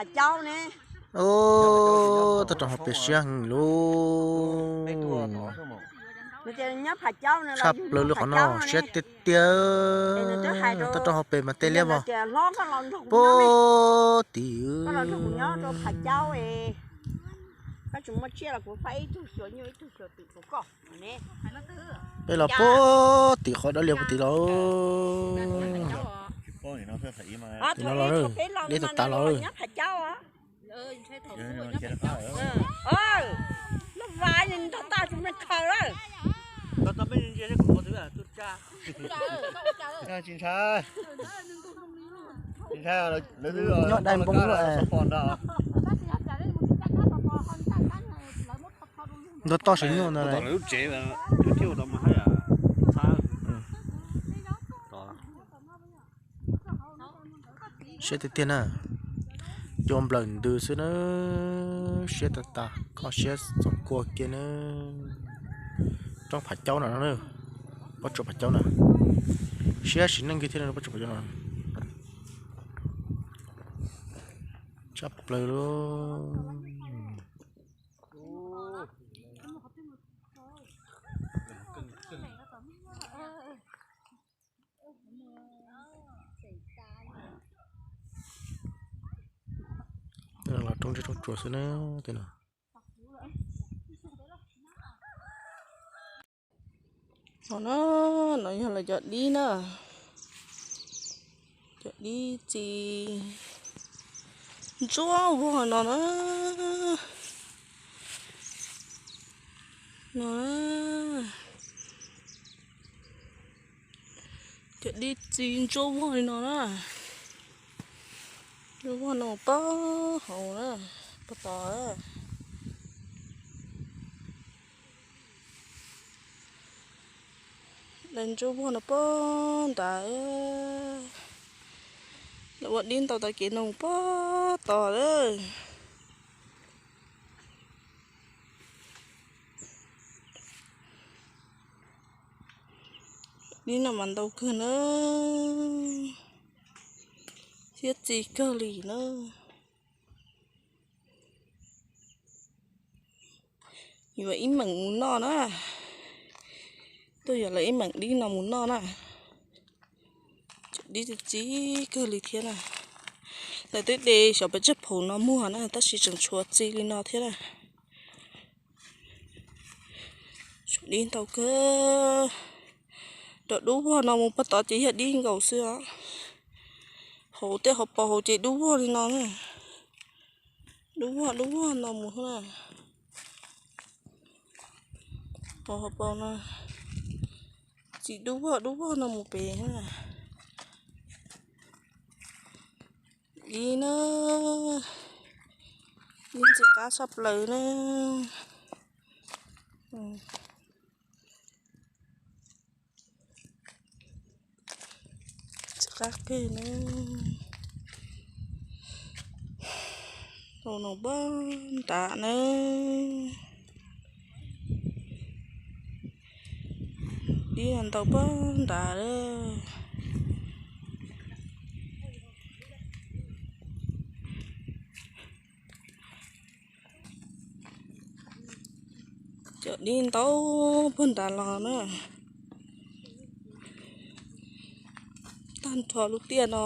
Toj roob hauv pes siab heev lub. Tshaj plaws lub qhov no siab tiag tiag. Toj roob hauv pes mas tej liab vog. Puag tim peb los puag tim qhov dawb lias puag tim los. Tim no los, deb tas tas los. Nyob dai npoo luaj. Ntog toj saum nyuj ntag. Siab tiag tiag na. Cua nplawm ntws xwb na. Siab tas tas, kho siab txoom kua kiag na. Roob Phav Caub no, pob tsuas Phav Caub na. Siab sim neej kiag thiab pob tsuas Phav Caub no. Tshaj plaws lub. Los roob ntsej roob tsuas xwb na, tej no. No na, no yog lawv cov dib na. Cov dib txiv ntsuab vog no na. No, cov dib txiv ntsuab vog li no na. Ntsuab vog no pob hauv na, pob tod. Daim ntsuab vog no pob nrad. Lawv ua dib ntau tau kev no pob tod lawm. Dib no mas ntau kawg na, thiab txi kawg li na. Yuav ib meem mus noj na, tuaj yuav lawv ib meem dib no mus noj na. Cov dib txi txi kawg li thiab na. Lawv twb de xyov pes tsawg phaum no muag na tab sis tseem tshuav txi li no thiab na. Tshuav dib ntau kawg. Rau dub vog no mus pog tod ces yog dib nkaus xwb os. Hauv tej hauv paus hauv ces dub vog li no na. Dub vog dub vog no mus na. Hauv paus no txiv dub vog dub vog no mus pem na. Dib na, dib ntxim qab tshaj plaws na. Ntxim qab kawg na. Tau no pob nrad na. Dib ntau pob nrad lawm. Cov dib ntau puag nrad los na. Tag nrho lub tiaj no,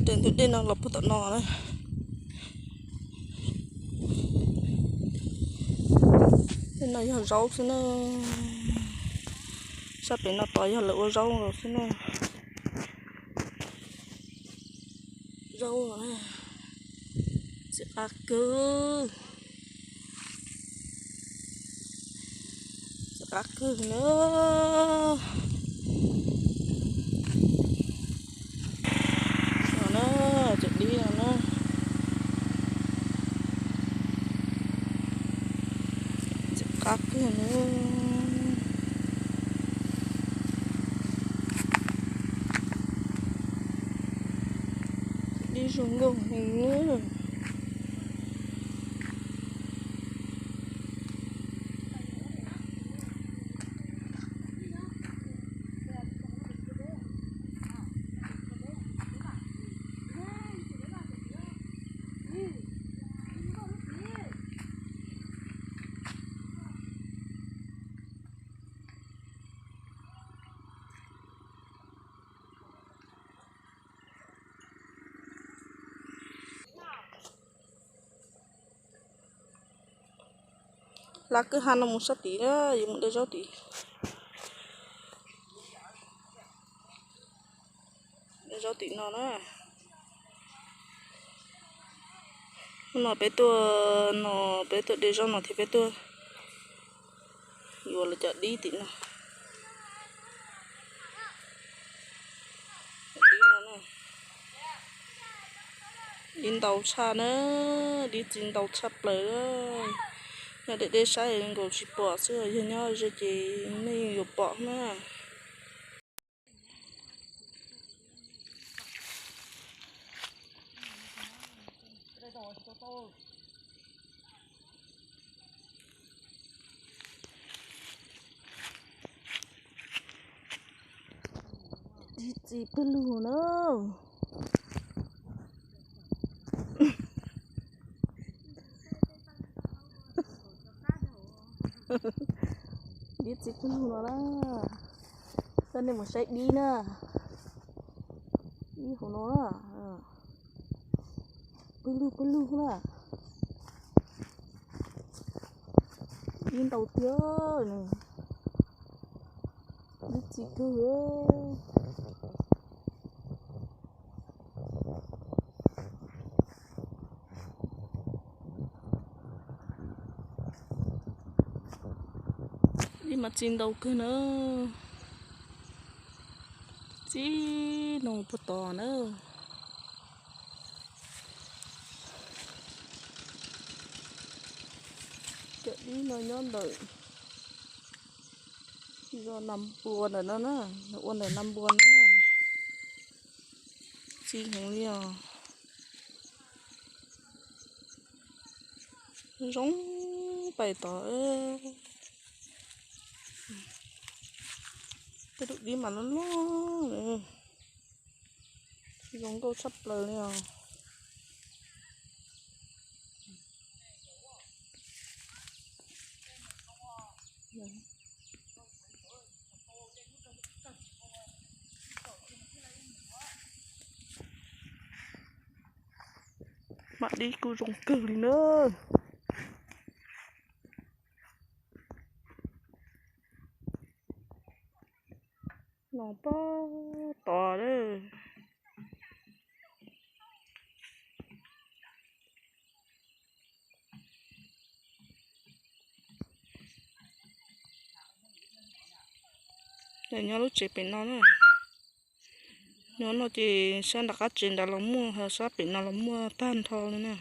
raws ntug dej no los puag tom no na. Tej no yog zaub xwb na. Sab pem no tod yog lawv ua zaub los xwb na. Zaub, txiv qab kawg. Txiv qab kawg na. No na, cov dib no na. Txiv qab kawg na. Dib zoo nkauj heev. Lab kwj ha no mus sab tid na, yuav mus de zaub tim, de zaub tim no na. Hnub no peb tuaj, no peb tuaj de zaub no thiab peb tuaj yuav lawv cov dib tim no. Dib no na, dib ntau tshaj na, dib txiv ntau tshaj plaws. Yog deb deb saib nkaus tsis pom xwb, yog nyob ze ces nej yuav pom na. Dib txiv pwg lug na. Dib txiv pwg lug no na. Coj nej mus saib dib na. Dib hauv no na. Pwg lug pwg lug na. Dib ntau tiag, dib txiv kawg. Dib mas txiv ntau kawg na. Txiv no puag tod na. Cov dib no nyob ntawm zos Nas Npua ntawm no na, ua ntawm Nas Npua no na. Txiv heev li os. Zoo pais tod. Tej lub dib mas loj loj, zoo nkauj tshaj plaws li os. Mam dib kuj zoo kawg li na. Los pab tod lawm. Nyob lub tsev pem no na. Nyob no ces sab nram qab tsev nrad los muaj, ho sab pem no los muaj tag nrho li na.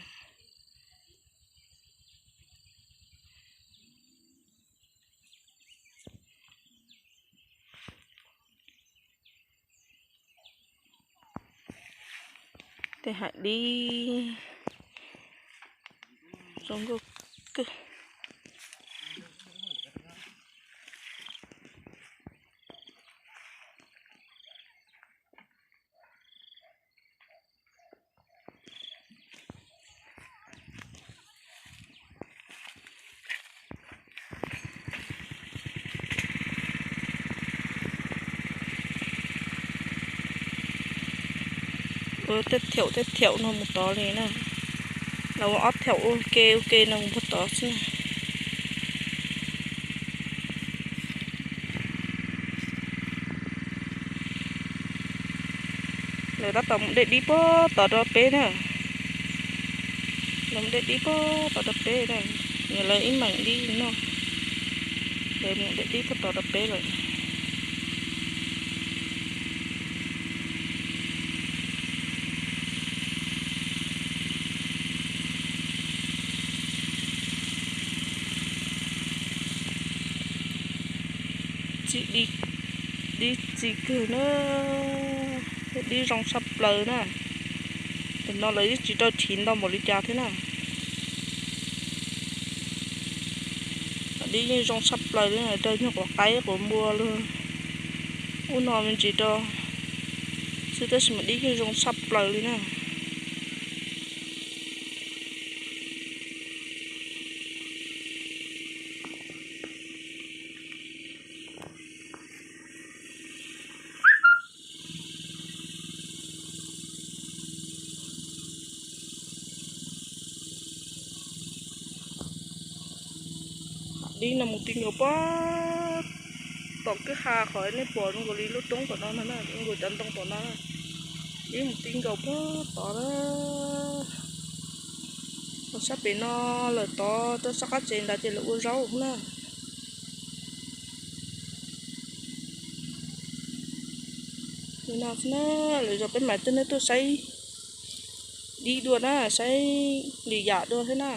Tej hav dib zoo nkauj kawg. Ua tej thaum tej thaum no mus tod li na. Lawv ua ob thaum ua ke ua ke no mus puag tod xwb. Lawv tab tom mus de dib puag tod rau peb na. Lawv mus de dib puag tod rau peb na. Lawv ib meem dib no. Lawv mus de dib puag tod rau peb lawm. Txiv dib, dib txiv kawg na, dib zoo tshaj plaws na. Tam no lawv yeej tsis rau chiv ntau npaum li cas thiab na. Dib yeej zoo tshaj plaws li, raws nyuag quav qaib quav npua los ub no me ntsis rau xwb tab sis mas dib yeej zoo tshaj plaws li na. Dib no mus ti nkaus puag tom kwj ha qhov nej pom zoo nkaus li lub roob tom no na, zoo nkaus cov ntoo tom no. Dib mus ti nkaus puag tod na. Mus sab pem no lawm tod rau sab qab tsev ntawd ces lawv ua zaub na. Li no xwb na, lwm zaus peb mam coj nej tuaj saib dib dua na, saib lwm yam dua thiab na.